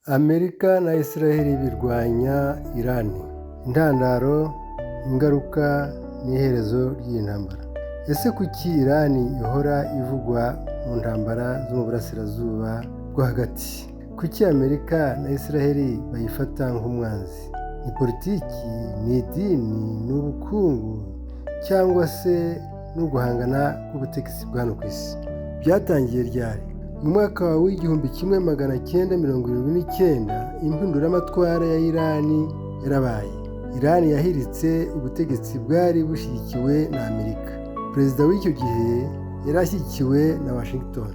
Amerika na Israel birwanya Irani. Intandaro, ingaruka n'iherezo ry'iyi ntambara. Ese kuki Irani ihora ivugwa mu ntambara zo mu Burasirazuba bwo Hagati? Kuki Amerika na Israel bayifata nk'umwanzi? Ni politiki, ni idini, ni ubukungu cyangwa se ni uguhangana k'ubutegetsi bwa hano ku isi? Byatangiye ryari? Mu mwaka w'1979 impinduramatwara ya Irani yarabaye. Irani yahiritse ubutegetsi bwari bushyigikiwe na Amerika. Perezida w'icyo gihe yari ashyigikiwe na Washington.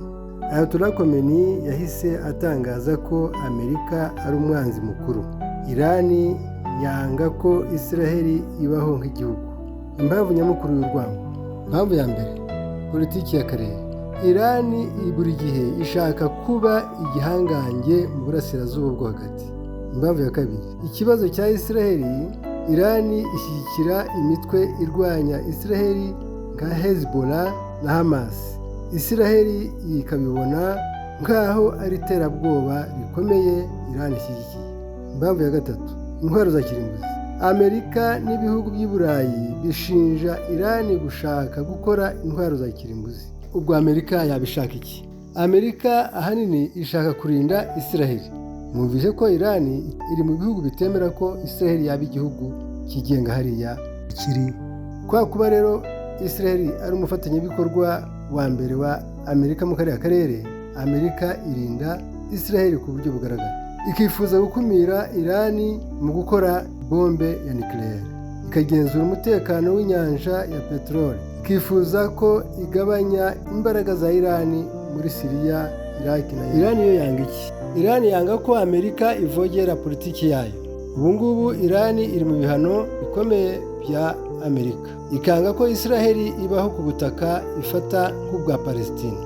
Ayatollah Khomeini yahise atangaza ko Amerika ari umwanzi mukuru. Irani yanga ko Israel ibaho nk'igihugu. Impamvu nyamukuru y'urwango. Impamvu ya mbere, politiki y'akarere. Irani buri gihe ishaka kuba igihangange mu Burasirazuba bwo Hagati. Impamvu ya kabiri, ikibazo cya Israel. Irani ishyigikira imitwe irwanya Israel nka Hezbollah na Hamas. Israel ikabibona nk'aho ari iterabwoba rikomeye Irani ishyigikiye. Impamvu ya gatatu, intwaro za kirimbuzi. Amerika n'ibihugu by'i Burayi bishinja Irani gushaka gukora intwaro za kirimbuzi. Ubwo Amerika yabishaka iki? Amerika ahanini ishaka kurinda Israel. Mwumvise ko Irani iri mu bihugu bitemera ko Israel yaba igihugu kigenga hariya kiri. Kwa kuba rero Israel ari umufatanyabikorwa wa mbere wa Amerika mu kariya karere, Amerika irinda Israel ku buryo bugaragara. Ikifuza gukumira Irani mu gukora bombe ya nucléaire. Ikagenzura umutekano w'inyanja ya peteroli. Ikifuza ko igabanya imbaraga za Irani muri Siriya, Iraki na Irani yo yanga iki? Irani yanga ko Amerika ivogera politiki yayo. Ubu ngubu Irani iri mu bihano bikomeye bya Amerika. Ikanga ko Israel ibaho ku butaka ifata nk'ubwa Palestine.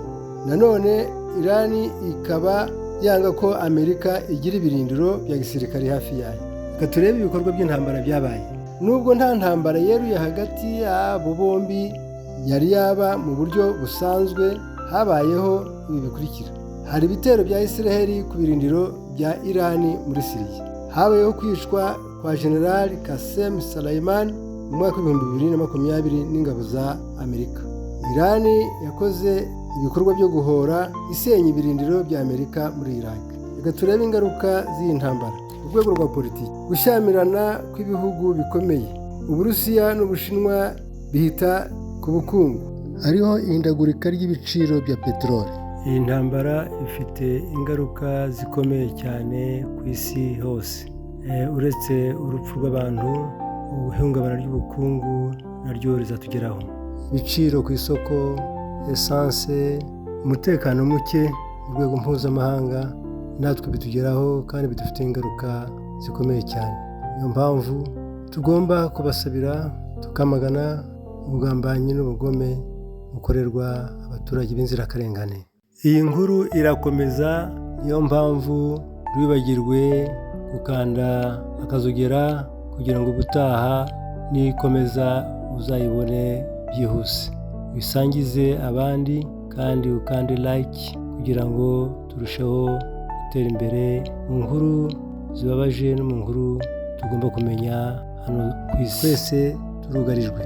Nanone Irani ikaba yanga ko Amerika igira ibirindiro bya gisirikare hafi yayo. Reka turebe ibikorwa by'intambara byabaye. Nubwo nta ntambara yeruye hagati y'abo bombi yari yaba mu buryo busanzwe, habayeho ibi bikurikira. Hari ibitero bya Israel ku birindiro bya Irani muri Siriya. Habayeho kwicwa kwa General Qasem Soleimani mu mwaka w'2020 n'ingabo za Amerika. Irani yakoze ibikorwa byo guhora isenya ibirindiro bya Amerika muri Iraq. Reka turebe ingaruka z'iyi ntambara. Urwego rwa politiki, gushyamirana kw'ibihugu bikomeye, Uburusiya n'Ubushinwa bihita ku bukungu. Hariho ihindagurika ry'ibiciro bya peteroli. Iyi ntambara ifite ingaruka zikomeye cyane ku isi hose. Uretse urupfu rw'abantu, ihungabana ry'ubukungu naryo rizatugeraho. Ibiciro ku isoko, essence, umutekano muke mu rwego mpuzamahanga natwe bitugeraho kandi bidufitiye ingaruka zikomeye cyane. Niyo mpamvu tugomba kubasabira, tukamagana ubugambanyi n'ubugome bukorerwa abaturage b'inzirakarengane. Iyi nkuru irakomeza, niyo mpamvu ntiwibagirwe gukanda akazogera kugira ngo ubutaha nikomeza uzayibone byihuse. Uyisangize abandi kandi ukande like kugira ngo turusheho gutera imbere mu nkuru zibabaje no mu nkuru tugomba kumenya hano ku isi. Twese turugarijwe.